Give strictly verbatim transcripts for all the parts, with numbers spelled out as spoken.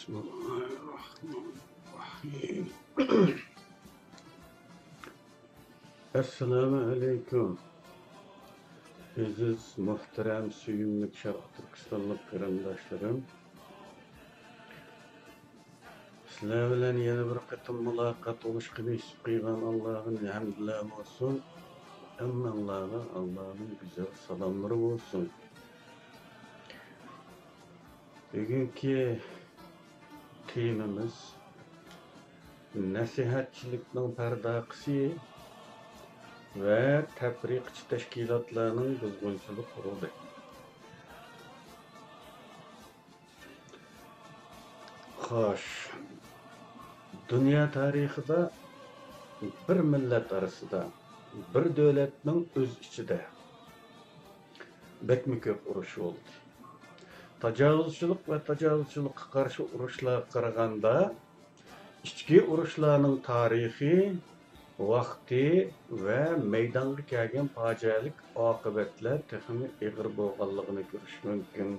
بىسمىللاھىرراھمانىرراھىم. ئەسسالامۇ ئەلەيكۇم، ئەزىز، مۆھتەرەم، سۆيۈملۈك شەرقىي تۈركىستانلىق قېرىنداشلىرىم. سىلەر بىلەن يەنە بىر قېتىم مۇلاقات بولۇشقا نېسىپ قىلغان ئاللاغا ھەمدۇلە بولسۇن. ھەممىڭلارغا ئاللانىڭ گۈزەل سالاملىرى بولسۇن. بۈگۈنكى تېمىمىز نەسىھەتچىلىكنىڭ پەرداخىسى ۋە تەپرىقىچى تەشكىلاتلارنىڭ بۇزغۇنچىلىق رولى. خوش، دۇنيا تارىخىدا بىر مىللەت ئارىسىدا، بىر دۆلەتنىڭ ئۆز ئىچىدە بەكمۇ كۆپ ئۇرۇش بولدى. تاجاۋۇزچىلىق ۋە تاجاۋۇزچىلىققا قارشى ئۇرۇشلارغا قارىغاندا، ئىچكى ئۇرۇشلارنىڭ تارىخى، ۋاقتى ۋە مەيدانغا كەلگەن پاجىئەلىك ئاقىۋەتلەر تېخىمۇ ئېغىر بولغانلىقىنى كۆرۈش مۇمكىن.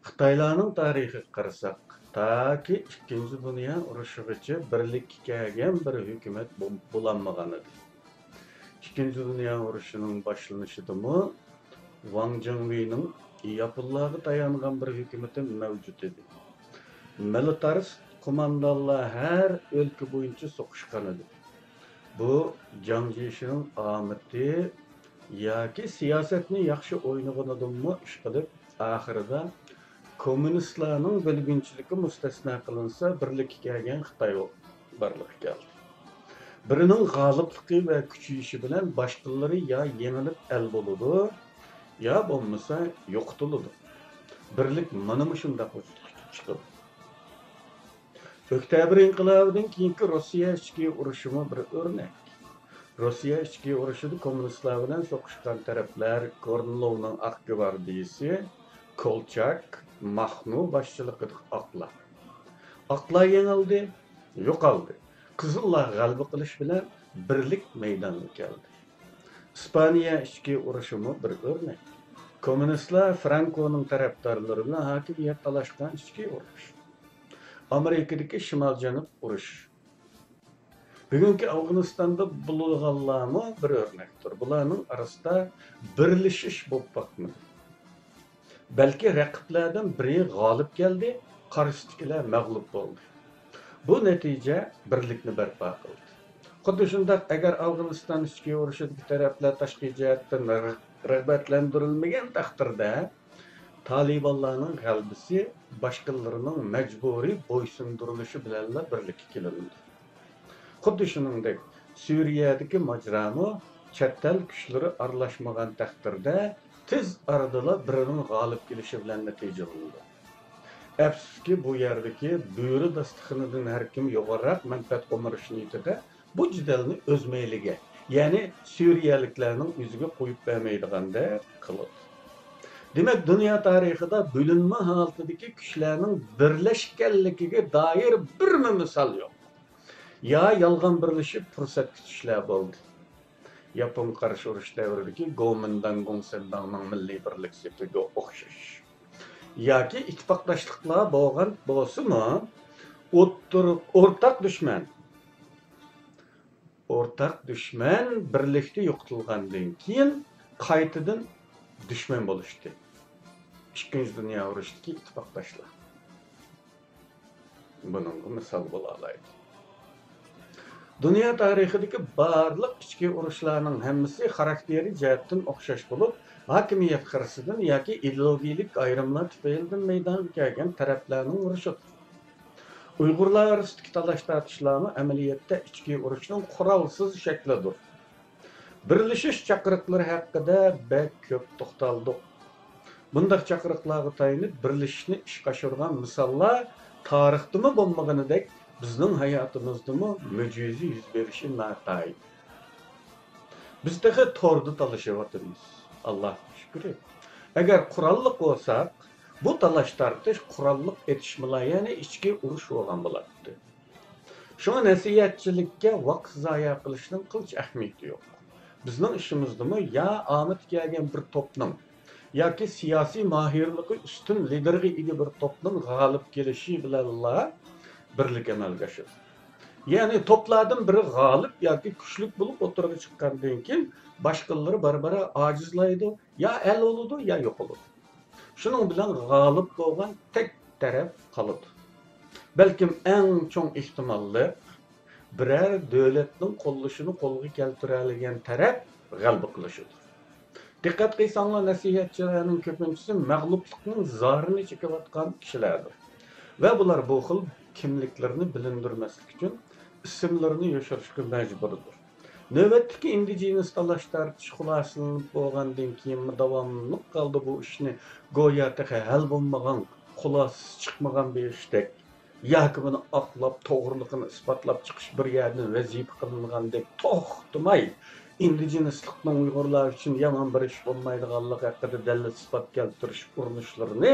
خىتايلارنىڭ تارىخىغا قارىساق، تاكى ئىككىنچى دۇنيا ئۇرۇشىغىچە بىرلىككە كەلگەن بىر ھۆكۈمەت بول-، بولالمىغان ئىدى. ئىككىنچى دۇنيا ئۇرۇشىنىڭ باشلىنىشىدىمۇ ۋاڭ جىڭۋېينىڭ ياپونلارغا تايانغان بىر ھۆكۈمىتى مەۋجۇت ئىدى. مىلىتارىست قوماندانلار ھەر ئۆلكە بويىچە سوقۇشقان ئىدى. بۇ جاڭ جيېشىنىڭ ئامىتى ياكى سىياسەتنى ياخشى ئوينىغىنىدىنمۇ ئىشقىلىپ، ئاخىرىدا كوممۇنىستلارنىڭ بۆلگۈنچىلىكى مۇستەسنا قىلىنسا، بىرلىككە كەلگەن خىتاي بارلىققا كەلدى. بىرىنىڭ غالىبلىقى ۋە كۈچىيىشى بىلەن باشقىلىرى يا يېڭىلىپ ئەل بولىدۇ، يا بولمىسا يوقىتىلىدۇ. بىرلىك مانا مۇشۇنداق ۋۇجۇدقا چىقىدۇ. ئۆكتەبىر ئىنقىلابىدىن كېيىنكى روسىيە ئىچكى ئۇرۇشىمۇ بىر ئۆرنەك. روسىيە ئىچكى ئۇرۇشىدا كوممۇنىستلار بىلەن سوقۇشقان تەرەپلەر كورنلوۋنىڭ ئاق گۋاردىيىسى، كولچاك، ماخنۇ باشچىلىقىدىكى ئاقلار. ئاقلار يېڭىلدى، يوقالدى. قىزىللار غەلىبە قىلىش بىلەن بىرلىك مەيدانغا كەلدى. ئىسپانىيە ئىچكى ئۇرۇشىمۇ بىر ئۆرنەك. كوممۇنىستلار فرانكونىڭ تەرەپدارلىرى بىلەن ھاكىمىيەت تالاشقان ئىچكى ئۇرۇش. ئامېرىكىدىكى شىمال جەنۇب ئۇرۇش. بۈگۈنكى ئافغانىستاندا بولغانلارمۇ بىر ئۆرنەكتۇر. بۇلارنىڭ ئارىسىدا بىرلىشىش بولۇپ باقمىدى. بەلكى رەقىبلەردىن بىرى غالىب كەلدى، قارشىدىكىلەر مەغلۇپ بولدى. بۇ نەتىجە بىرلىكنى بەرپا قىلدى. خۇددى شۇنداق، ئەگەر ئافغانىستان ئىچكى ئۇرۇشىدىكى تەرەپلەر تاشقى جەھەتتىن رىغ-، رىغبەتلەندۈرۈلمىگەن تەقدىردە، تالىبانلارنىڭ غەلىبىسى باشقىلىرىنىڭ مەجبۇرىي بويسۇندۇرۇلۇشى بىلەنلا بىرلىككە كېلىنىدۇ. خۇددى شۇنىڭدەك، سۈرىيەدىكى ماجىرامۇ چەت ئەل كۈچلىرى ئارىلاشمىغان تەقدىردە، تېز ئارىدىلا بىرىنىڭ غالىب كېلىشى بىلەن نەتىجىلىنىدۇ. ئەپسۇسكى، بۇ يەردىكى بۆرە داستىخىنىدىن ھەركىم يۇقىرىراق مەنپەئەت قومۇرۇش نىيىتىدە بۇ جېدەلنى ئۆز مەيلىگە، يەنى سۈرىيەلىكلەرنىڭ ئۆزىگە قويۇپ بەرمەيدىغاندەك قىلىدۇ. دېمەك، دۇنيا تارىخىدا بۆلۈنمە ھالىتىدىكى كۈچلەرنىڭ بىرلەشكەنلىكىگە دائىر بىرمۇ مىسال يوق. يا يالغان بىرلىشىپ پۇرسەت كۈتۈشلەر بولدى. ياپونغا قارشى ئۇرۇش دەۋرىدىكى گومىنداڭ گۇڭسېنداڭنىڭ مىللىي بىرلىك سېپىگە ئوخشاش. ياكى ئىتتىپاقداشلىقلار بولغان بولسىمۇ، ئوتتۇر-، ئورتاق دۈشمەن، ئورتاق دۈشمەن بىرلىكتە يوقىتىلغاندىن كېيىن، قايتىدىن دۈشمەن بولۇشتى. ئىككىنچى دۇنيا ئۇرۇشىدىكى ئىتتىپاقداشلار. بۇنىڭغا مىسال بولالايدۇ. دۇنيا تارىخىدىكى بارلىق ئىچكى ئۇرۇشلارنىڭ ھەممىسى خاراكتېرى جەھەتتىن ئوخشاش بولۇپ، ھاكىمىيەت خىرىسىدىن ياكى ئىدېئولوگىيەلىك ئايرىملار تۈپەيلىدىن مەيدانغا كەلگەن تەرەپلەرنىڭ ئۇرۇشىدۇر. ئۇيغۇرلار ئارىسىدىكى تالاش-تارتىشلارمۇ ئەمەلىيەتتە ئىچكى ئۇرۇشنىڭ قورالسىز شەكلىدۇر. بىرلىشىش چاقىرىقلىرى ھەققىدە بەك كۆپ توختالدۇق. بۇنداق چاقىرىقلارغا تايىنىپ بىرلىشىشنى ئىشقا ئاشۇرغان مىساللار تارىختىمۇ بولمىغىنىدەك، بىزنىڭ ھاياتىمىزدىمۇ مۆجىزە يۈز بېرىشى ناتايىن. بىز تېخى توردا تالىشىۋاتىمىز. ئاللاھقا شۈكرى. ئەگەر قوراللىق بولساق، بۇ تالاش-تارتىش قوراللىق ئېتىشمىلار، يەنى ئىچكى ئۇرۇش بولغان بولاتتى. شۇڭا نەسىھەتچىلىككە ۋاقىت زايە قىلىشنىڭ قىلچە ئەھمىيىتى يوق. بىزنىڭ ئىشىمىزدىمۇ يا ئامىتى كەلگەن بىر توپنىڭ، ياكى سىياسىي ماھىرلىقى ئۈستۈن لىدېرغا ئىگە بىر توپنىڭ غالىب كېلىشى بىلەنلا بىرلىك ئەمەلگە ئاشىدۇ. يەنى توپلاردىن بىرى غالىب ياكى كۈچلۈك بولۇپ ئوتتۇرىغا چىققاندىن كېيىن، باشقىلىرى بارا-بارا ئاجىزلايدۇ، يا ئەل بولىدۇ، يا يوقىلىدۇ. شۇنىڭ بىلەن غالىب بولغان تەك تەرەپ قالىدۇ. بەلكىم ئەڭ چوڭ ئېھتىماللىق، بىرەر دۆلەتنىڭ قوللىشىنى قولغا كەلتۈرەلىگەن تەرەپ غەلىبە قىلىشىدۇ. دىققەت قىلساڭلار، نەسىھەتچىلەرنىڭ كۆپىنچىسى مەغلۇپلۇقنىڭ زارىنى چېكىۋاتقان كىشىلەردۇر ۋە بۇلار بۇ خىل كىملىكلىرىنى بىلىندۈرمەسلىك ئۈچۈن ئىسىملىرىنى يوشۇرۇشقا مەجبۇردۇر. نۆۋەتتىكى ئىندىجېنۇس تالاش-تارتىش خۇلاسىلىنىپ بولغاندىن كېيىنمۇ داۋاملىق ھالدا بۇ ئىشنى گويا تېخى ھەل بولمىغان، خۇلاسىسى چىقمىغان بىر ئىشتەك ياكى بۇنى ئاقلاپ، توغرىلىقىنى ئىسپاتلاپ چىقىش بىر يەردىن ۋەزىپە قىلىنغاندەك توختىماي، ئىندىجېنۇسلۇقنىڭ ئۇيغۇرلار ئۈچۈن يامان بىر ئىش بولمايدىغانلىقى ھەققىدە دەلىل-ئىسپات كەلتۈرۈش ئۇرۇنۇشلىرىنى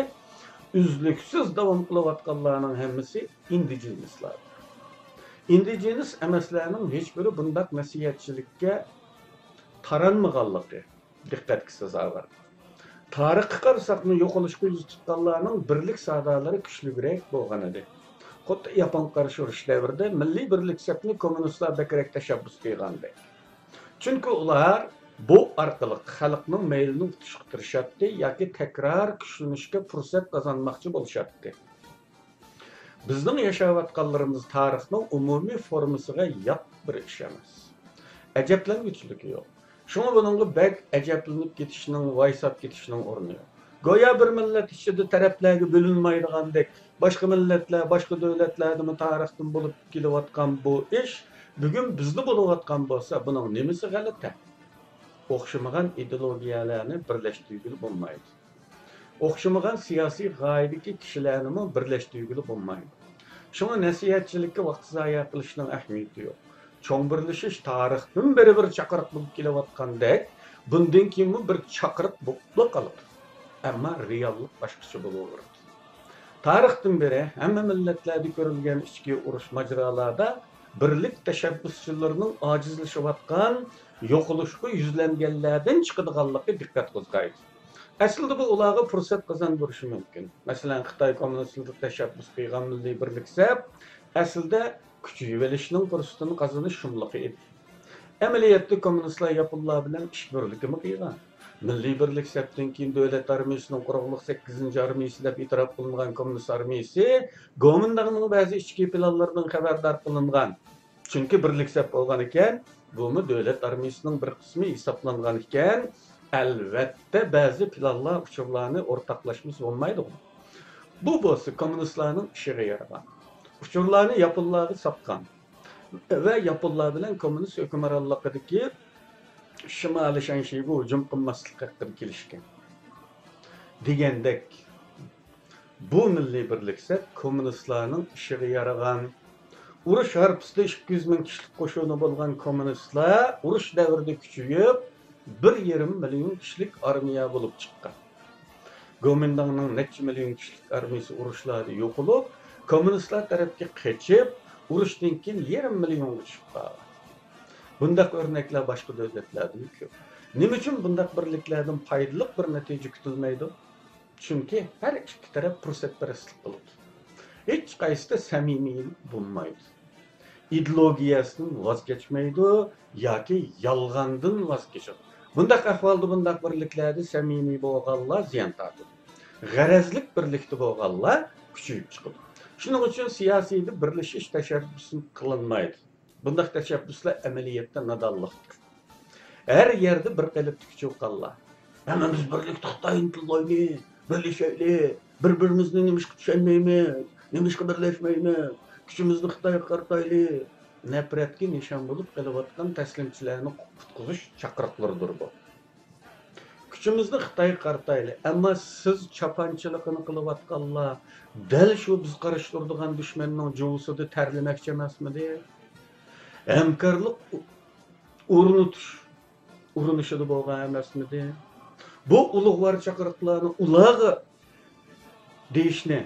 ئۈزلۈكسىز داۋام قىلىۋاتقانلارنىڭ ھەممىسى ئىندىجېنۇسلاردۇر. ئىندىجېنۇس ئەمەسلەرنىڭ ھېچبىرى بۇنداق نەسىھەتچىلىككە تارانمىغانلىقى دىققەتكە سازاۋەر. تارىخقا قارىساقمۇ، يوقىلىشقا يۈز تۇتقانلارنىڭ بىرلىك سادالىرى كۈچلۈكرەك بولغان ئىدى. خۇددى ياپونغا قارشى ئۇرۇش دەۋرىدە مىللىي بىرلىك سەپنى كوممۇنىستلار بەكرەك تەشەببۇس قىلغانىدەك. چۈنكى ئۇلار بۇ ئارقىلىق خەلقنىڭ مەيلىنى ئۇتۇشقا تىرىشاتتى ياكى تەكرار كۈچلىنىشكە پۇرسەت قازانماقچى بولۇشاتتى. بىزنىڭ ياشاۋاتقانلىرىمىز تارىخنىڭ ئومۇمىي فورمىسىغا يات بىر ئىش ئەمەس. ئەجەبلەنگۈچىلىكى يوق. شۇڭا بۇنىڭغا بەك ئەجەبلىنىپ كېتىشنىڭ، ۋايساپ كېتىشنىڭ ئورنى يوق. گويا بىر مىللەت ئىچىدە تەرەپلەرگە بۆلۈنمەيدىغاندەك، باشقا مىللەتلەر، باشقا دۆلەتلەردىمۇ تارىختىن بولۇپ كېلىۋاتقان بۇ ئىش بۈگۈن بىزدە بولۇۋاتقان بولسا، بۇنىڭ نېمىسى غەلىتە؟ ئوخشىمىغان ئىدېئولوگىيەلەرنى بىرلەشتۈرگىلى بولمايدۇ. ئوخشىمىغان سىياسىي غايىدىكى كىشىلەرنىمۇ بىرلەشتۈرگىلى بولمايدۇ. شۇڭا نەسىھەتچىلىككە ۋاقىت زايە قىلىشنىڭ ئەھمىيىتى يوق. چوڭ بىرلىشىش تارىختىن بېرى بىر چاقىرىق بولۇپ كېلىۋاتقاندەك، بۇندىن كېيىنمۇ بىر چاقىرىق بولۇپلا قالىدۇ. ئەمما رېئاللىق باشقىچە بولۇۋېرىدۇ. تارىختىن بېرى ھەممە مىللەتلەردە كۆرۈلگەن ئىچكى ئۇرۇش ماجىرالاردا بىرلىك تەشەببۇسچىلىرىنىڭ ئاجىزلىشىۋاتقان، يوقىلىشقا يۈزلەنگەنلەردىن چىقىدىغانلىقى دىققەت قوزغايدۇ. ئەسلىدە بۇ ئۇلارغا پۇرسەت قازاندۇرۇشى مۇمكىن. مەسىلەن، خىتاي كوممۇنىستلىرىدا تەشەببۇس قىلغان مىللىي بىرلىك سەپ ئەسلىدە كۈچىيىۋېلىشنىڭ پۇرسىتىنى قازىنىش شۇملۇقى ئىدى. ئەمەلىيەتتە كوممۇنىستلار ياپونلار بىلەن ئىش بىرلىكىمۇ قىلغان. مىللىي بىرلىك سەپتىن كېيىن دۆلەت ئارمىيىسىنىڭ قۇرۇقلۇق سەككىزىنچى ئارمىيىسى دەپ ئېتىراپ قىلىنغان كوممۇنىست ئارمىيىسى گومىنداڭنىڭ بەزى ئىچكى پىلانلىرىدىن خەۋەردار قىلىنغان. چۈنكى بىرلىك سەپ بولغان ئىكەن، بۇمۇ دۆلەت ئارمىيىسىنىڭ بىر قىسمى ھېسابلانغان ئىكەن، ئەلۋەتتە بەزى پىلانلار، ئۇچۇرلارنى ئورتاقلاشمىسا بولمايدىغۇ. بۇ بولسا كوممۇنىستلارنىڭ ئىشىغا يارىغان. ئۇچۇرلارنى ياپونلارغا ساتقان ۋە ياپونلار بىلەن كوممۇنىست ھۆكۈمرانلىقىدىكى شىمالىي شەنشىگە ھۇجۇم قىلماسلىق ھەققىدە كېلىشكەن. دېگەندەك، بۇ مىللىي بىرلىك سەپ كوممۇنىستلارنىڭ ئىشىغا يارىغان. ئۇرۇش ھارپىسىدا ئىككى يۈز مىڭ كىشىلىك قوشۇنى بولغان كوممۇنىستلار ئۇرۇش دەۋرىدە كۈچىيىپ، بىر يېرىم مىليون كىشىلىك ئارمىيە بولۇپ چىققان. گومىنداڭنىڭ نەچچە مىليون كىشىلىك ئارمىيىسى ئۇرۇشلاردا يوقىلىپ، كوممۇنىستلار تەرەپكە قېچىپ، ئۇرۇشتىن كېيىن يېرىم مىليونغا چۈشۈپ قالغان. بۇنداق ئۆرنەكلەر باشقا دۆلەتلەردىمۇ كۆپ. نېمە ئۈچۈن بۇنداق بىرلىكلەردىن پايدىلىق بىر نەتىجە كۈتۈلمەيدۇ؟ چۈنكى ھەر ئىككى تەرەپ پۇرسەتپەرەسلىك قىلىدۇ. ھېچقايسىسىدا سەمىمىيلىك بولمايدۇ. ئىدېئولوگىيەسىدىن ۋاز كەچمەيدۇ ياكى يالغاندىن ۋاز كېچىدۇ. بۇنداق ئەھۋالدا بۇنداق بىرلىكلەردە سەمىمىي بولغانلار زىيان تارتىدۇ. غەرەزلىك بىرلىكتە بولغانلار كۈچىيىپ چىقىدۇ. شۇنىڭ ئۈچۈن سىياسىيدا بىرلىشىش تەشەببۇسى قىلىنمايدۇ. بۇنداق تەشەببۇسلار ئەمەلىيەتتە نادانلىقتۇر. ھەر يەردە بىر قېلىپتىكى چۇقانلار. ھەممىمىز بىرلىكتە خىتاينى تىللايلى، بىرلىشەيلى، بىر-بىرىمىزنى نېمىشقا چۈشەنمەيمىز، نېمىشقا بىرلەشمەيمىز، كۈچىمىزنى خىتايغا قارىتايلى. نەپرەتكە نىشان بولۇپ قېلىۋاتقان تەسلىمچىلەرنى قۇتقۇزۇش چاقىرىقلىرىدۇر بۇ. كۈچىمىزنى خىتايغا قارىتايلى، ئەمما سىز چاپانچىلىقىنى قىلىۋاتقانلار دەل شۇ بىز قارشى تۇرىدىغان دۈشمەننىڭ جۇۋىسىدا تەرلىمەكچى ئەمەسمىدى؟ ھەمكارلىق ئورنىتىش ئۇرۇنۇشىدا بولغان ئەمەسمىدى؟ بۇ ئۇلۇغۋار چاقىرىقلارنى ئۇلارغا دېيىشنى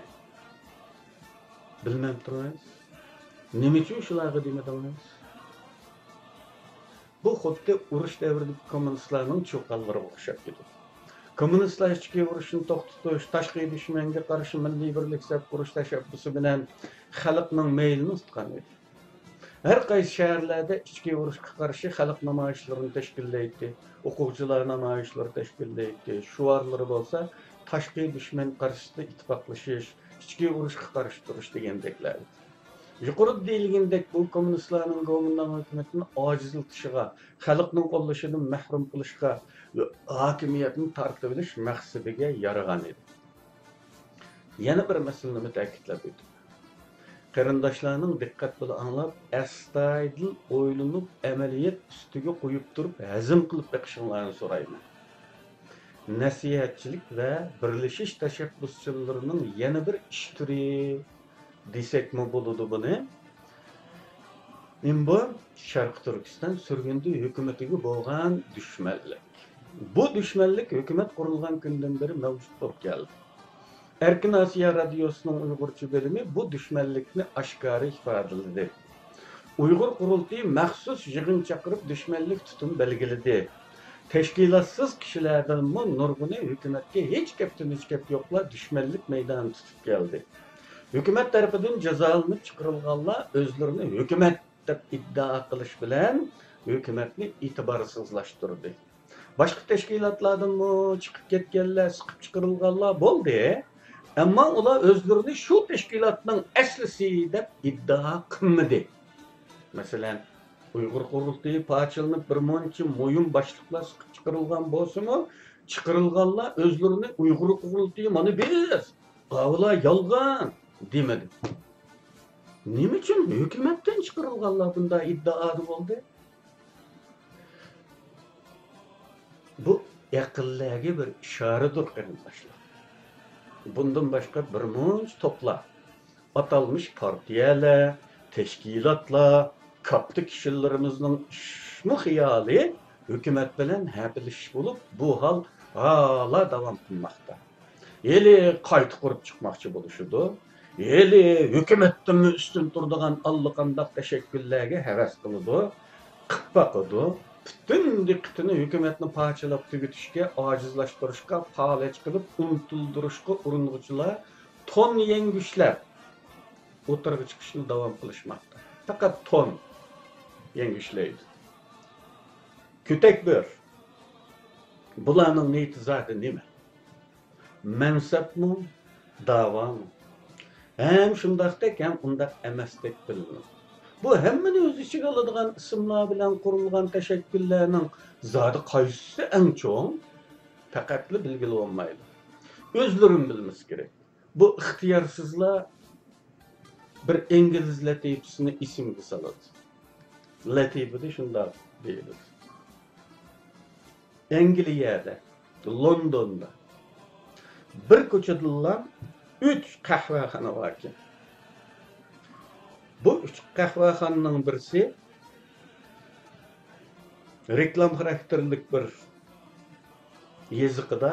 بىلمەمتىڭىز؟ نېمە ئۈچۈن شۇلارغا دېمىدىڭىز؟ بۇ خۇددى ئۇرۇش دەۋرىدىكى كوممۇنىستلارنىڭ چۇقانلىرىغا ئوخشاپ كېتىدۇ. كوممۇنىستلار ئىچكى ئۇرۇشنى توختىتىش، تاشقى دۈشمەنگە قارشى مىللىي بىرلىك قۇرۇش تەشەببۇسى بىلەن خەلقنىڭ مەيلىنى تۇتقان ئىدى. ھەر قايسى شەھەرلەردە ئىچكى ئۇرۇشقا قارشى خەلق نامايىشلىرىنى تەشكىللەيتتى، ئوقۇغۇچىلار نامايىشلىرى تەشكىللەيتتى. شوئارلىرى بولسا، تاشقى دۈشمەن قارشىسىدا ئىتتىپاقلىشىش، ئىچكى ئۇرۇشقا قارشى تۇرۇش دېگەندەكلەر ئىدى. يۇقىرىدا دېيىلگىنىدەك، بۇ كوممۇنىستلارنىڭ گومىنداڭ ھۆكۈمىتىنى ئاجىزلىتىشىغا، خەلقنىڭ قوللىشىدىن مەھرۇم قىلىشقا، ھاكىمىيەتنى تارتىۋېلىش مەقسىتىگە يارىغان ئىدى. يەنە بىر مەسىلىنىمۇ تەكىتلەپ ئۆتىمەن. قېرىنداشلارنىڭ دىققەت بىلەن ئاڭلاپ، ئەستايىدىل ئويلىنىپ، ئەمەلىيەت ئۈستىگە قويۇپ تۇرۇپ، ھەزىم قىلىپ بېقىشىڭلارنى سورايمەن. نەسىھەتچىلىك ۋە بىرلىشىش تەشەببۇسچىلىرىنىڭ يەنە بىر ئىش تۈرى دېسەكمۇ بولىدۇ بۇنى. ئىمبو شەرقىي تۈركىستان سۈرگۈندە ھۆكۈمىتىگە بولغان دۈشمەنلىك. بۇ دۈشمەنلىك ھۆكۈمەت قۇرۇلغان كۈندىن بېرى مەۋجۇت بولۇپ كەلدى. ئەركىن ئاسىيا رادىيوسىنىڭ ئۇيغۇرچە بۆلۈمى بۇ دۈشمەنلىكنى ئاشكارا ئىپادىلىدى. ئۇيغۇر قۇرۇلتىيى مەخسۇس يىغىن چاقىرىپ، دۈشمەنلىك تۇتۇم بەلگىلىدى. تەشكىلاتسىز كىشىلەردىنمۇ نۇرغۇنى ھۆكۈمەتكە ھېچ گەپتىن ھېچ گەپ يوقلا دۈشمەنلىك مەيدانى تۇتۇپ كەلدى. ھۆكۈمەت تەرىپىدىن جازالىنىپ چىقىرىلغانلار ئۆزلىرىنى ھۆكۈمەت دەپ ئىددىئا قىلىش بىلەن ھۆكۈمەتنى ئېتىبارسىزلاشتۇردى. باشقا تەشكىلاتلاردىنمۇ چىقىپ كەتكەنلەر، سىقىپ چىقىرىلغانلار بولدى. ئەمما ئۇلار ئۆزلىرىنى شۇ تەشكىلاتنىڭ ئەسلىسى دەپ ئىددىئا قىلمىدى. مەسىلەن، ئۇيغۇر قۇرۇلتىيى پارچىلىنىپ، بىر مۇنچە مۇھىم باشلىقلار سىقىپ چىقىرىلغان بولسىمۇ، چىقىرىلغانلار ئۆزلىرىنى ئۇيغۇر قۇرۇلتىيى مانا بىز، ئاۋۇلار يالغان دېمىدى. نېمە ئۈچۈن ھۆكۈمەتتىن چىقىرىلغانلار بۇنداق ئىددىئادا بولدى؟ بۇ ئەقىللەرگە بىر ئىشارىدۇر، قېرىنداشلار. بۇندىن باشقا بىر مۇنچە توپلار، ئاتالمىش پارتىيەلەر، تەشكىلاتلار، كاتتا كىشىلىرىمىزنىڭ ئىشمۇ خىيالى ھۆكۈمەت بىلەن ھەپىلىشىش بولۇپ، بۇ ھال ھالا داۋام قىلماقتا. ھېلى قايتا قۇرۇپ چىقماقچى بولۇشىدۇ. ھېلى ھۆكۈمەتتىنمۇ ئۈستۈن تۇرىدىغان ئاللىقانداق تەشەككۈللەرگە ھەۋەس قىلىدۇ، قىپ باقىدۇ. پۈتۈن دىققىتىنى ھۆكۈمەتنى پارچىلاپ تۈگىتىشكە، ئاجىزلاشتۇرۇشقا، پالەچ قىلىپ ئۇنتۇلدۇرۇشقا ئۇرۇنغۇچىلار تون يەڭگۈشلەپ ئوتتۇرىغا چىقىشنى داۋام قىلىشماقتا. پەقەت تون يەڭگۈشلەيدۇ. كۆتەك بۆرە. بۇلارنىڭ نىيىتى زادى نېمە؟ مەنسەپمۇ، داۋامۇ؟ ھەم شۇنداقتەك، ھەم ئۇنداق ئەمەستەك بىلىنىدۇ. بۇ ھەممىنى ئۆز ئىچىگە ئالىدىغان ئىسىملار بىلەن قۇرۇلغان تەشەككۈللەرنىڭ زادى قايسىسى ئەڭ چوڭ؟ پەقەتلا بىلگىلى بولمايدۇ. ئۆزلىرىمۇ بىلمىسە كېرەك. بۇ ئىختىيارسىزلا بىر ئىنگلىز لەتىپىسىنى ئېسىمگە سالىدۇ. لەتىپىدە شۇنداق دېيىلىدۇ. ئەنگلىيەدە، لوندوندا بىر كوچىدىلا ئۈچ قەھۋەخانا باركەن. بۇ ئۈچ قەھۋەخانىنىڭ بىرسى رېكلام خاراكتېرلىك بىر يېزىقىدا،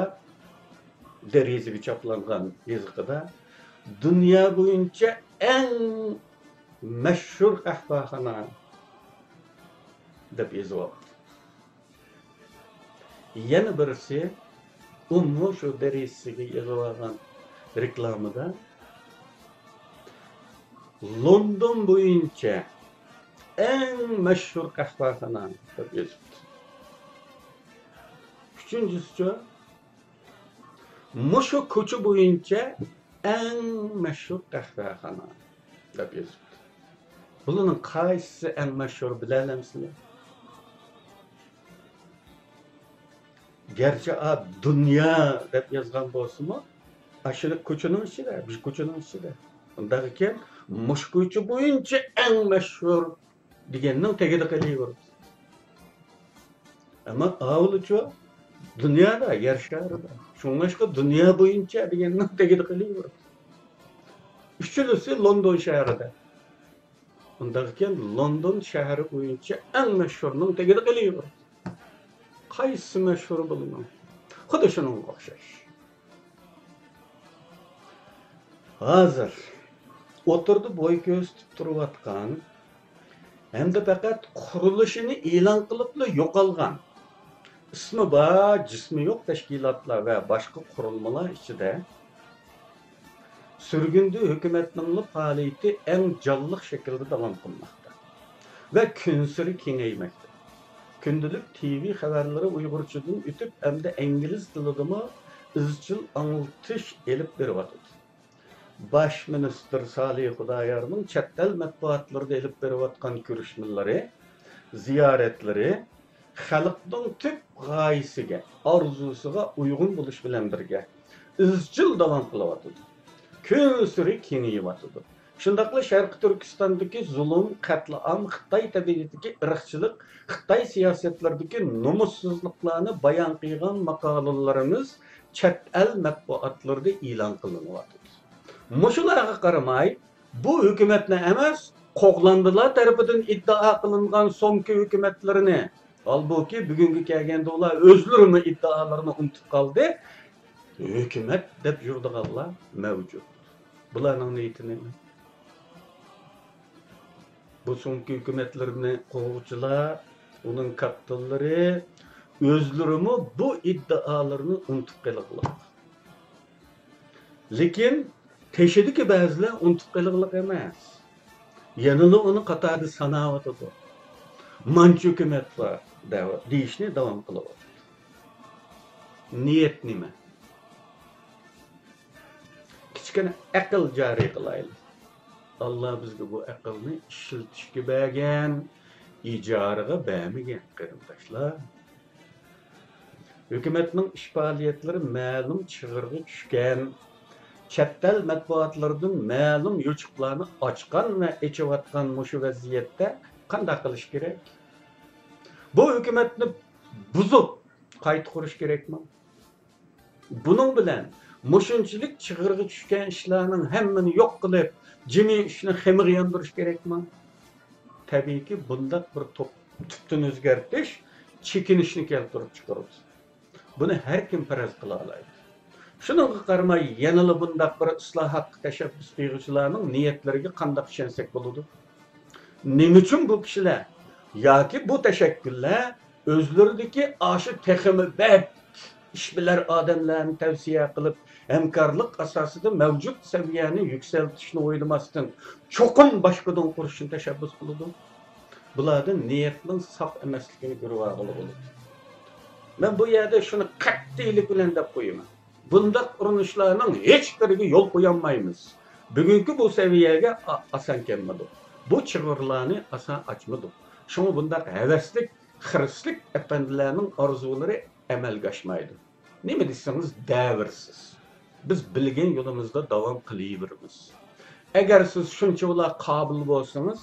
دېرىزىگە چاپلانغان يېزىقىدا، دۇنيا بويىچە ئەڭ مەشھۇر قەھۋەخانا دەپ يېزىۋاپتۇ. يەنە بىرسى، ئۇمۇ شۇ دېرىزىسىگە يېزىۋالغان رېكلامىدا، لوندون بويىچە ئەڭ مەشھۇر قەھۋەخانا دەپ يېزىپتۇ. ئۈچىنچىسىچۇ، مۇشۇ كوچا بويىچە ئەڭ مەشھۇر قەھۋەخانا دەپ يېزىپتۇ. بۇلارنىڭ قايسىسى ئەڭ مەشھۇر، بىلەلەمسىلەر؟ گەرچە ئا دۇنيا دەپ يازغان بولسىمۇ، ئاشۇ كوچىنىڭ ئىچىدە، بىر كوچىنىڭ ئىچىدە. ئۇنداق ئىكەن، مۇشۇ كوچا بويىچە ئەڭ مەشھۇر دېگەننىڭ تېگىدە قېلىۋېرىدۇ. ئەمما ئاۋۇلىچۇ دۇنيادا، يەر شارىدا. شۇڭلاشقا دۇنيا بويىچە دېگەننىڭ تېگىدە قېلىۋېرىدۇ. ئۈچىلىسى لوندون شەھىرىدە. ئۇنداق ئىكەن، لوندون شەھىرى بويىچە ئەڭ مەشھۇرنىڭ تېگىدە قېلىۋېرىدۇ. قايسىسى مەشھۇر بۇلارنىڭ؟ خۇددى شۇنىڭغا ئوخشاش. ھازىر ئوتتۇرىدا بوي كۆرسىتىپ تۇرۇۋاتقان ھەمدە پەقەت قۇرۇلۇشىنى ئېلان قىلىپلا يوقالغان، ئىسمى بار، جىسمى يوق تەشكىلاتلار ۋە باشقا قۇرۇلمىلار ئىچىدە سۈرگۈندە ھۆكۈمەتنىڭمۇ پائالىيىتى ئەڭ جانلىق شەكىلدە داۋام قىلماقتا ۋە كۈنسېرى كېڭەيمەكتە. كۈندىلىك تىۋى خەۋەرلىرى ئۇيغۇرچىدىن ئۆتۈپ، ئەمدى ئىنگلىز تىلىدىمۇ ئىزچىل ئاڭلىتىش ئېلىپ بېرىۋاتىدۇ. باش مىنىستىر سالىھ خۇدايارنىڭ چەت ئەل مەتبۇئاتلىرىدا ئېلىپ بېرىۋاتقان كۆرۈشمىلىرى، زىيارەتلىرى خەلقنىڭ تۈپ غايىسىگە، ئارزۇسىغا ئۇيغۇن بولۇش بىلەن بىرگە، ئىزچىل داۋام قىلىۋاتىدۇ. كۈنسېرى كېڭىيىۋاتىدۇ. شۇنداقلا شەرقىي تۈركىستاندىكى زۇلۇم، قەتلىئام، خىتاي تەبىئىتىدىكى ئىرقچىلىق، خىتاي سىياسەتلىرىدىكى نومۇسسىزلىقلارنى بايان قىلغان ماقالىلىرىمىز چەت ئەل مەتبۇئاتلىرىدا ئېلان قىلىنىۋاتىدۇ. مۇشۇلارغا قارىماي، بۇ ھۆكۈمەتنى ئەمەس، قوغلاندىلار تەرىپىدىن ئىددىئا قىلىنغان سومكا ھۆكۈمەتلىرىنى، ھالبۇكى، بۈگۈنگە كەلگەندە ئۇلار ئۆزلىرىمۇ ئىددىئالىرىنى ئۇنتۇپ قالدى، ھۆكۈمەت دەپ يۈرىدىغانلار مەۋجۇت. بۇلارنىڭ نىيىتى نېمە؟ بۇ سومكا ھۆكۈمەتلىرىنى قۇرغۇچىلار، ئۇنىڭ كاپىتانلىرى ئۆزلىرىمۇ بۇ ئىددىئالىرىنى ئۇنتۇپ قېلىغلىق. لېكىن تېشىدىكى بەزىلەر ئۇنتۇپ قېلىغلىق ئەمەس. يەنىلا ئۇنى قاتاردا ساناۋاتىدۇ. مانچە ھۆكۈمەت بار دەۋ-، دېيىشنى داۋام قىلىۋاتىدۇ. نىيەت نېمە؟ كىچىككىنە ئەقىل جارى قىلايلى. ئاللا بىزگە بۇ ئەقىلنى ئىشلىتىشكە بەرگەن، ئىجارىغا بەرمىگەن، قېرىنداشلار. ھۆكۈمەتنىڭ ئىش پائالىيەتلىرى مەلۇم چىغىرغا چۈشكەن، چەت ئەل مەتبۇئاتلىرىدىن مەلۇم يوچۇقلارنى ئاچقان ۋە ئېچىۋاتقان مۇشۇ ۋەزىيەتتە قانداق قىلىش كېرەك؟ بۇ ھۆكۈمەتنى بۇزۇپ قايتا قۇرۇش كېرەكمۇ؟ بۇنىڭ بىلەن مۇشۇنچىلىك چىغىرغا چۈشكەن ئىشلارنىڭ ھەممىنى يوق قىلىپ، جىمى ئىشنى خېمىغا ياندۇرۇش كېرەكمۇ؟ تەبىئىيكى، بۇنداق بىر توپ-، تۈپتىن ئۆزگەرتىش چېكىنىشنى كەلتۈرۈپ چىقىرىدۇ. بۇنى ھەر كىم پەرەز قىلالايدۇ. شۇنىڭغا قارىماي، يەنىلا بۇنداق بىر ئىسلاھاتقا تەشەببۇس قىلغۇچىلارنىڭ نىيەتلىرىگە قانداق ئىشەنسەك بولىدۇ؟ نېمە ئۈچۈن بۇ كىشىلەر ياكى بۇ تەشەككۈللەر ئۆزلىرىدىكى ئاشۇ تېخىمۇ بەك ئىشبىلەر ئادەملەرنى تەۋسىيە قىلىپ، ھەمكارلىق ئاساسىدا مەۋجۇت سەۋىيەنى يۈكسەلتىشنى ئويلىماستىن، چوقۇم باشقىدىن قۇرۇشنى تەشەببۇس قىلىدۇ؟ بۇلاردىن نىيەتنىڭ ساپ ئەمەسلىكىنى كۆرۈۋالغىلى بولىدۇ. مەن بۇ يەردە شۇنى قەتئىيلىك بىلەن دەپ قويىمەن. بۇنداق ئۇرۇنۇشلارنىڭ ھېچبىرىگە يول قويالمايمىز. بۈگۈنكى بۇ سەۋىيەگە ئا-، ئاسان كەلمىدۇق. بۇ چىغىرلارنى ئاسان ئاچمىدۇق. شۇڭا بۇنداق ھەۋەسلىك، خىرىسلىك ئەپەندىلەرنىڭ ئارزۇلىرى ئەمەلگە ئاشمايدۇ. نېمە دېسىڭىز، دەۋرسىز. بىز بىلگەن يولىمىزدا داۋام قىلىۋېرىمىز. ئەگەر سىز شۇنچىۋالا قابىل بولسىڭىز،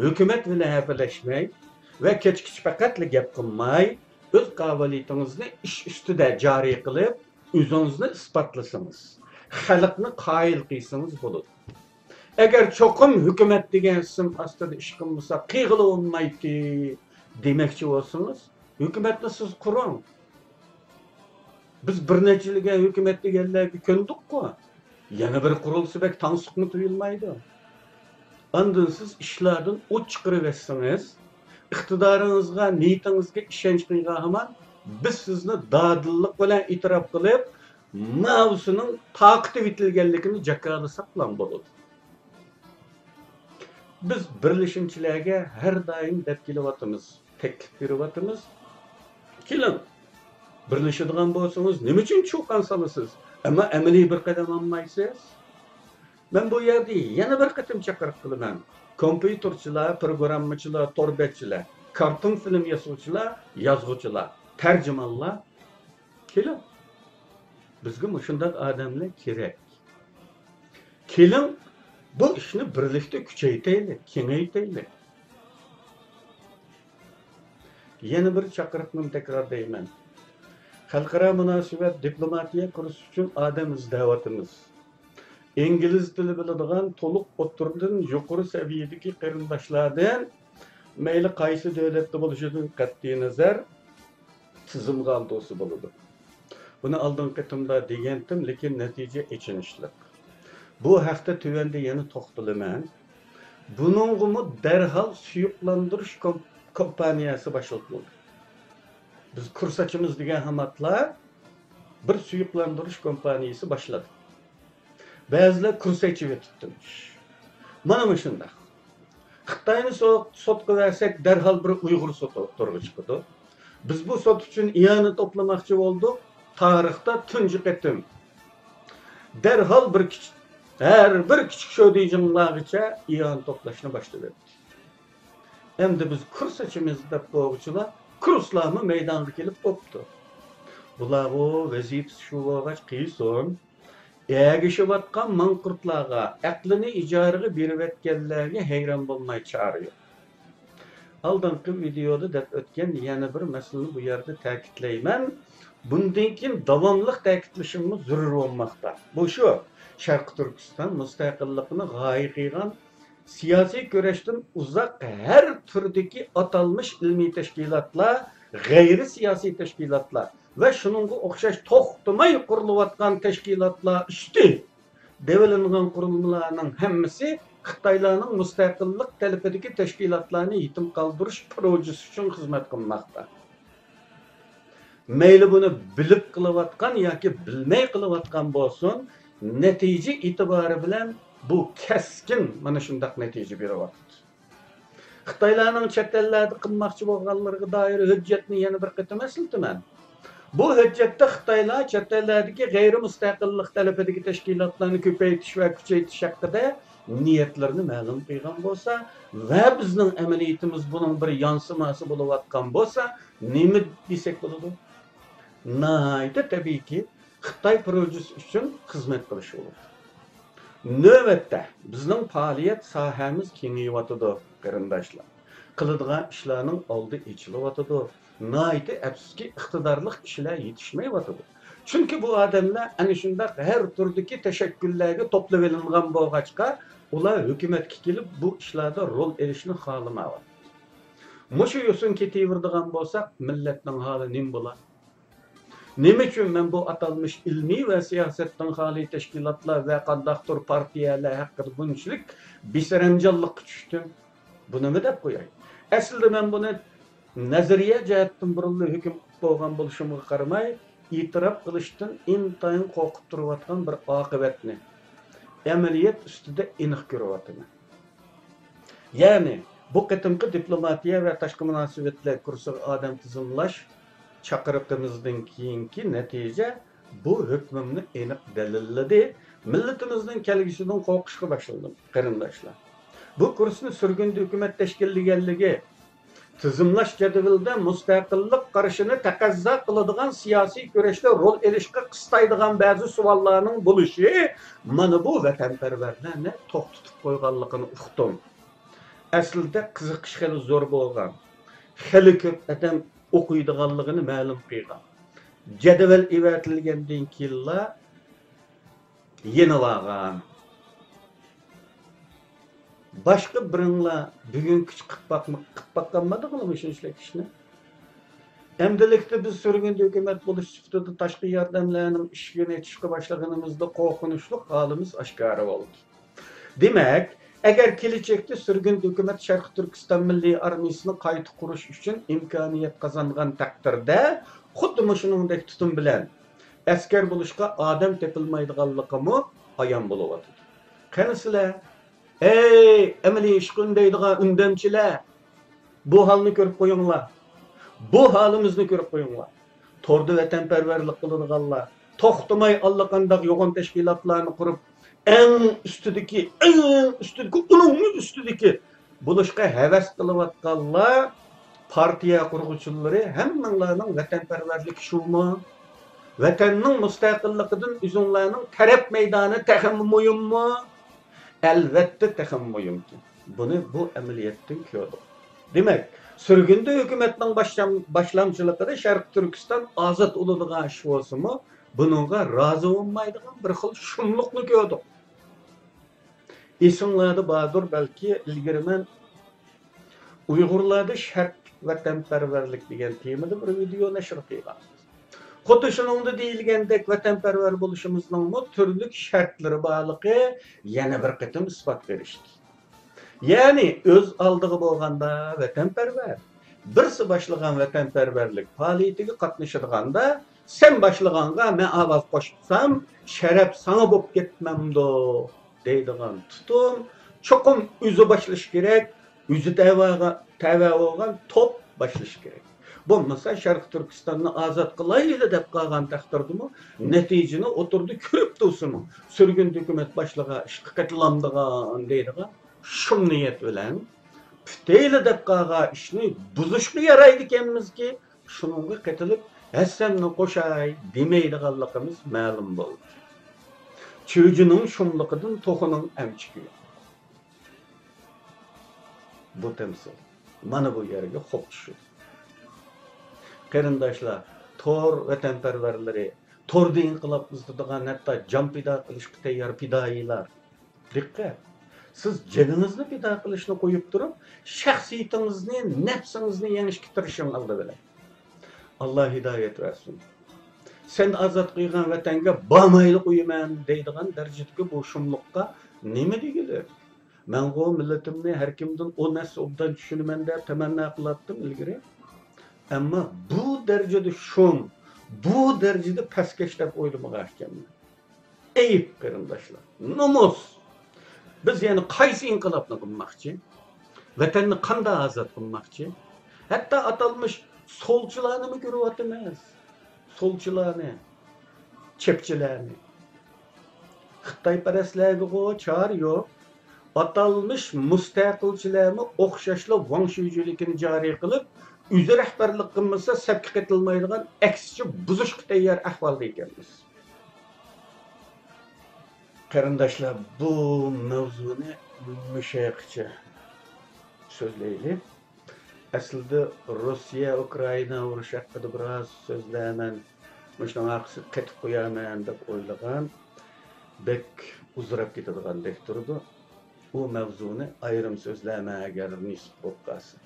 ھۆكۈمەت بىلەن ھەپىلەشمەي ۋە كەچكىچە پەقەتلا گەپ قىلماي، ئۆز قابىلىيىتىڭىزنى ئىش ئۈستىدە جارى قىلىپ، ئۆزىڭىزنى ئىسپاتلىسىڭىز، خەلقنى قايىل قىلسىڭىز بولىدۇ. ئەگەر چوقۇم ھۆكۈمەت دېگەن ئىسىم ئاستىدا ئىش قىلمىساق قىلغىلى بولمايتتى دېمەكچى بولسىڭىز، ھۆكۈمەتنى سىز قۇرۇڭ. بىز بىر نەچچىلىگەن ھۆكۈمەت دېگەنلەرگە كۆندۇققۇ. يەنە بىر قۇرۇلسا بەك تەڭسىقمۇ تۇيۇلمايدۇ. ئاندىن سىز ئىشلاردىن ئوت چىقىرىۋەتسىڭىز، ئىقتىدارىڭىزغا، نىيىتىڭىزگە ئىشەنچ قىلغان ھامان، بىز سىزنى دادىللىق بىلەن ئېتىراپ قىلىپ، ماۋۇسىنىڭ تارقىتىۋېتىلگەنلىكىنى جاكارلىساقلا بولىدۇ. بىز بىرلىشىمچىلەرگە ھەر دائىم دەپ كېلىۋاتىمىز، تەكلىپ بېرىۋاتىمىز. كېلىڭ، بىرلىشىدىغان بولسىڭىز، نېمە ئۈچۈن چۇقان سالىسىز، ئەمما ئەمەلىي بىر قەدەم ئالمايسىز؟ مەن بۇ يەردە يەنە بىر قېتىم چاقىرىق قىلىمەن. كومپيۇتېرچىلار، پروگراممىچىلار، تور بەتچىلەر، كارتون فىلىم ياسىغۇچىلار، يازغۇچىلار، تەرجىمانلار، كېلىڭ. بىزگە مۇشۇنداق ئادەملەر كېرەك. كېلىڭ، بۇ ئىشنى بىرلىكتە كۈچەيتەيلى، كېڭەيتەيلى. يەنە بىر چاقىرىقنى تەكرارلايمەن. خەلقئارا مۇناسىۋەت، دىپلوماتىيە كۇرسى ئۈچۈن ئادەم ئىزدەۋاتىمىز. ئىنگلىز تىلى بىلىدىغان تولۇق ئوتتۇرىدىن يۇقىرى سەۋىيەدىكى قېرىنداشلاردىن، مەيلى قايسى دۆلەتتە بولۇشىدىن قەتئىينەزەر، تىزىمغا ئالدۇرسا بولىدۇ. بۇنى ئالدىنقى قېتىمدا دېگەنتىم، لېكىن نەتىجە ئېچىنىشلىق. بۇ ھەقتە تۆۋەندە يەنە توختىلىمەن. بۇنىڭغىمۇ دەرھال سۇيۇقلاندۇرۇش كوم-، كومپانىيەسى باشلىتىلدى. بىز كۇرس ئاچىمىز دېگەن ھاماتلا بىر سۇيۇقلاندۇرۇش كومپانىيىسى باشلىدى. بەزىلەر كۇرس ئېچىۋېتىپتىمىش. مانا مۇشۇنداق. خىتاينى سو-، سوتقا بەرسەك، دەرھال بىر ئۇيغۇر سوتى ئوتتۇرىغا چىقىدۇ. بىز بۇ سوت ئۈچۈن ئىئانە توپلىماقچى بولدۇق. تارىختا تۇنجى قېتىم. دەرھال بىر كىچىك، ھەر بىر كىچىك شۆدىجىڭلارغىچە ئىئانە توپلاشنى باشلىۋەتتى. ئەمدى بىز كۇرس ئېچىمىز دەپ بولغۇچىلا، كۇرسلارمۇ مەيدانغا كېلىپ بوپتۇ. بۇلارغۇ ۋەزىپىسى شۇ بولغاچ قىيسۇن. ئەگىشىۋاتقان ماڭقۇرتلارغا، ئەقلىنى ئىجارىگە بېرىۋەتكەنلەرگە ھەيران بولماي چارە يوق. ئالدىنقى ۋىدېيودا دەپ ئۆتكەن يەنە بىر مەسىلىنى بۇ يەردە تەكىتلەيمەن. بۇندىن كېيىن داۋاملىق تەكىتلىشىممۇ زۆرۈر بولماقتا. بۇ شۇ، شەرقىي تۈركىستان مۇستەقىللىقىنى غايە قىلغان سىياسىي كۈرەشتىن ئۇزاق ھەر تۈردىكى ئاتالمىش ئىلمىي تەشكىلاتلار، غەيرىي سىياسىي تەشكىلاتلار ۋە شۇنىڭغا ئوخشاش توختىماي قۇرۇلۇۋاتقان تەشكىلاتلار ئۈستى دېۋىلىنغان قۇرۇلمىلارنىڭ ھەممىسى خىتايلارنىڭ مۇستەقىللىق تەلىپىدىكى تەشكىلاتلارنى يېتىم قالدۇرۇش پروژىسى ئۈچۈن خىزمەت قىلماقتا. مەيلى بۇنى بىلىپ قىلىۋاتقان ياكى بىلمەي قىلىۋاتقان بولسۇن، نەتىجە ئېتىبارى بىلەن بۇ كەسكىن مانا شۇنداق نەتىجە بېرىۋاتىدۇ. خىتايلارنىڭ چەت ئەللەردە قىلماقچى بولغانلىرىغا دائىر ھۆججەتنى يەنە بىر قېتىم ئەسلىتىمەن. بۇ ھۆججەتتە خىتايلار چەت ئەللەردىكى غەيرىي مۇستەقىللىق تەلىپىدىكى تەشكىلاتلارنى كۆپەيتىش ۋە كۈچەيتىش ھەققىدە نىيەتلىرىنى مەلۇم قىلغان بولسا ۋە بىزنىڭ ئەمەلىيىتىمىز بۇنىڭ بىر يانسىماسى بولۇۋاتقان بولسا، نېمە دېسەك بولىدۇ؟ ناھايىتى تەبىئىيكى، خىتاي پروژىسى ئۈچۈن خىزمەت قىلىش بولىدۇ. نۆۋەتتە بىزنىڭ پائالىيەت ساھەمىز كېڭىيىۋاتىدۇ، قېرىنداشلار. قىلىدىغان ئىشلارنىڭ ئالدى ئېچىلىۋاتىدۇ. ناھايىتى ئەپسۇسكى، ئىقتىدارلىق كىشىلەر يېتىشمەيۋاتىدۇ. چۈنكى بۇ ئادەملەر ئەنە شۇنداق ھەر تۈردىكى تەشەككۈللەرگە توپلىۋېلىنغان بولغاچقا، ئۇلار ھۆكۈمەتكە كېلىپ بۇ ئىشلاردا رول ئېلىشنى خالىمايۋاتىدۇ. مۇشۇ يوسۇن كېتىۋېرىدىغان بولساق، مىللەتنىڭ ھالى نېمە بولار؟ نېمە ئۈچۈن مەن بۇ ئاتالمىش ئىلمىي ۋە سىياسەتتىن خالىي تەشكىلاتلار ۋە قانداقتۇر پارتىيەلەر ھەققىدە بۇنچىلىك بىسەرەمجانلىققا چۈشتۈم؟ بۇنىمۇ دەپ قوياي. ئەسلىدە مەن بۇنى نەزەرىيە جەھەتتىن بۇرۇنلا ھۆكۈم قىلىپ بولغان بولۇشۇمغا قارىماي، ئېتىراپ قىلىشتىن ئىنتايىن قورقۇپ تۇرۇۋاتقان بىر ئاقىۋەتنى ئەمەلىيەت ئۈستىدە ئېنىق كۆرۈۋاتىمەن. يەنى، بۇ قېتىمقى دىپلوماتىيە ۋە تاشقى مۇناسىۋەتلەر كۇرسىغا ئادەم تىزىملاش چاقىرىقىمىزدىن كېيىنكى نەتىجە بۇ ھۆكمۈمنى ئېنىق دەلىللىدى. مىللىتىمىزنىڭ كەلگۈسىدىن قورقۇشقا باشلىدىم، قېرىنداشلار. بۇ كۇرسنى سۈرگۈندە ھۆكۈمەت تەشكىللىگەنلىكى، تىزىملاش جەدۋىلىدە مۇستەقىللىق قارىشىنى تەقەززا قىلىدىغان سىياسىي كۈرەشتە رول ئېلىشقا قىستايدىغان بەزى سوئاللارنىڭ بولۇشى مانا بۇ ۋەتەنپەرۋەرلەرنى توختىتىپ قويغانلىقىنى ئۇقتۇم. ئەسلىدە قىزىقىش خېلى زور بولغان، خېلى كۆپ ئادەم ئوقۇيدىغانلىقىنى مەلۇم قىلغان. جەدۋەل ئېۋەتىلگەندىن كېيىنلا يېنىۋالغان. باشقا بىرىڭلار بۈگۈنگىچە قىلىپ باقما-، قىلىپ باققانمىدىڭلار مۇشۇنچىلىك ئىشنى؟ ئەمدىلىكتە بىز سۈرگۈندە ھۆكۈمەت بولۇش سۈپىتىدە تاشقى ياردەملەرنىڭ ئىشىكىنى ئېچىشقا باشلىغىنىمىزدا قورقۇنچلۇق ھالىمىز ئاشكارا بولدى. دېمەك، ئەگەر كېلىچەكتە سۈرگۈندە ھۆكۈمەت شەرقىي تۈركىستان مىللىي ئارمىيىسىنى قايتا قۇرۇش ئۈچۈن ئىمكانىيەت قازانغان تەقدىردە، خۇددى مۇشۇنىڭدەك تۇتۇم بىلەن ئەسكەر بولۇشقا ئادەم تېپىلمايدىغانلىقىمۇ ئايان بولۇۋاتىدۇ. قېنى سىلەر، ئەي، ئەمەلىي ئىشقا ئۈندەيدىغان ئۈندەمچىلەر، بۇ ھالنى كۆرۈپ قويۇڭلار. بۇ ھالىمىزنى كۆرۈپ قويۇڭلار. توردا ۋەتەنپەرۋەرلىك قىلىدىغانلار، توختىماي ئاللىقانداق يوغان تەشكىلاتلارنى قۇرۇپ، ئەڭ ئۈستىدىكى، ئەڭ ئۈستىدىكى، ئۇنىڭمۇ ئۈستىدىكى بولۇشقا ھەۋەس قىلىۋاتقانلار، پارتىيە قۇرغۇچىلىرى، ھەممىڭلارنىڭ ۋەتەنپەرۋەرلىكى شۇمۇ؟ ۋەتەننىڭ مۇستەقىللىقىدىن ئۆزۈڭلارنىڭ تەرەپ مەيدانى تېخىمۇ مۇھىممۇ؟ ئەلۋەتتە، تېخىمۇ مۇھىمكەن. بۇنى بۇ ئەمەلىيەتتىن كۆردۇق. دېمەك، سۈرگۈندە ھۆكۈمەتنىڭ باشلام-، باشلامچىلىقىدا شەرقىي تۈركىستان ئازاد بولىدىغان ئىش بولسىمۇ، بۇنىڭغا رازى بولمايدىغان بىر خىل شۇملۇقنى كۆردۇق. ئېسىڭلاردا باردۇر بەلكى، ئىلگىرى مەن ئۇيغۇرلاردا شەرقلىك ۋەتەنپەرۋەرلىك دېگەن تېمىدا بىر ۋىدېئو نەشر قىلغان. خۇددى شۇنىڭدا دېيىلگەندەك، ۋەتەنپەرۋەر بولۇشىمىزنىڭمۇ تۈرلۈك شەرتلىرى بارلىقى يەنە بىر قېتىم ئىسپات بېرىشتى. يەنى ئۆز ئالدىغا بولغاندا ۋەتەنپەرۋەر، بىرسى باشلىغان ۋەتەنپەرۋەرلىك پائالىيىتىگە قاتنىشىدىغاندا، سەن باشلىغانغا مەن ئاۋاز قوشسام، شەرەپ ساڭا بولۇپ كەتمەمدۇ؟ دەيدىغان تۇتۇم چوقۇم ئۆزى باشلىشى كېرەك، ئۆزى تەۋەغا-، تەۋە بولغان توپ باشلىشى كېرەك. بولمىسا شەرقىي تۈركىستاننى ئازاد قىلايلى دەپ قالغان تەقدىردىمۇ، نەتىجىنى ئوتتۇرىدا كۆرۈپ تۇرسىمۇ، سۈرگۈندە ھۆكۈمەت باشلىغان ئىشقا قېتىلامدىغان دەيدىغان شۇم نىيەت بىلەن، پۈتەيلى دەپ قالغان ئىشنى بۇزۇشقا يارايدىكەنمىزكى، شۇنىڭغا قېتىلىپ ھەسسەمنى قوشاي دېمەيدىغانلىقىمىز مەلۇم بولدى. چۈجىنىڭ شۇملۇقىدىن توخۇنىڭ ئەمچىكى يوق. بۇ تەمسىل مانا بۇ يەرگە خوپ چۈشىدۇ. قېرىنداشلار، تور ۋەتەنپەرۋەرلىرى، توردا ئىنقىلاب ئىزدىدىغان، ھەتتا جان پىدا قىلىشقا تەييار پىدائىيلار، دىققەت! سىز جېنىڭىزنى پىدا قىلىشنى قويۇپ تۇرۇپ، شەخسىيىتىڭىزنى، نەپسىڭىزنى يېڭىشكە تىرىشىڭ ئالدى بىلەن. ئاللا ھىدايەت بەرسۇن. سەن ئازاد قىلغان ۋەتەنگە بارمايلا قويىمەن دەيدىغان دەرىجىدىكى بۇ شۇملۇققا نېمە دېگۈلۈك؟ مەنغۇ مىللىتىمنى ھەر كىمدىن ئون ھەسسە ئوبدان چۈشىنىمەن دەپ تەمەننا قىلاتتىم ئىلگىرى. ئەمما بۇ دەرىجىدە شۇم، بۇ دەرىجىدە پەسكەش دەپ ئويلىمىغان ئىكەنمەن. ئەيىب، قېرىنداشلار، نومۇس! بىز يەنە قايسى ئىنقىلابنى قىلماقچى؟ ۋەتەننى قانداق ئازاد قىلماقچى؟ ھەتتا ئاتالمىش سولچىلارنىمۇ كۆرۈۋاتىمىز. سولچىلارنى، چەپچىلەرنى. خىتايپەرەسلەرگىغۇ چارە يوق. ئاتالمىش مۇستەقىلچىلەرمۇ ئوخشاشلا ۋاڭ شۈجۈلۈكىنى جارى قىلىپ، ئۆزى رەھبەرلىك قىلمىسا سەپكە قېتىلمايدىغان، ئەكسىچە بۇزۇشقا تەييار ئەھۋالدا ئىكەنمىز. قېرىنداشلار، بۇ مەۋزۇنى مۇشۇ يەرگىچە سۆزلەيلى. ئەسلىدە روسىيە ئۇكرائىنا ئۇرۇشى ھەققىدە بىراز سۆزلەرمەن، مۇشۇنىڭ ئارقىسىغا قېتىپ قويارمەن دەپ ئويلىغان، بەك ئۇزىراپ كېتىدىغاندەك تۇرىدۇ. ئۇ مەۋزۇنى ئايرىم سۆزلەرمەن، ئەگەر نېسىپ بولۇپ قالسا.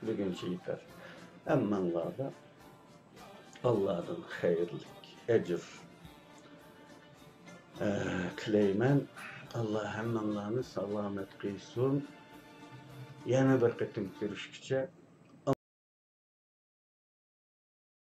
بۈگۈنچە يېتەر. ھەممەڭلارغا ئاللادىن خەيرلىك ئەجىر، ئە، تىلەيمەن. ئاللا ھەممەڭلارنى سالامەت قىلسۇن. يەنە بىر قېتىم كۆرۈشكىچە.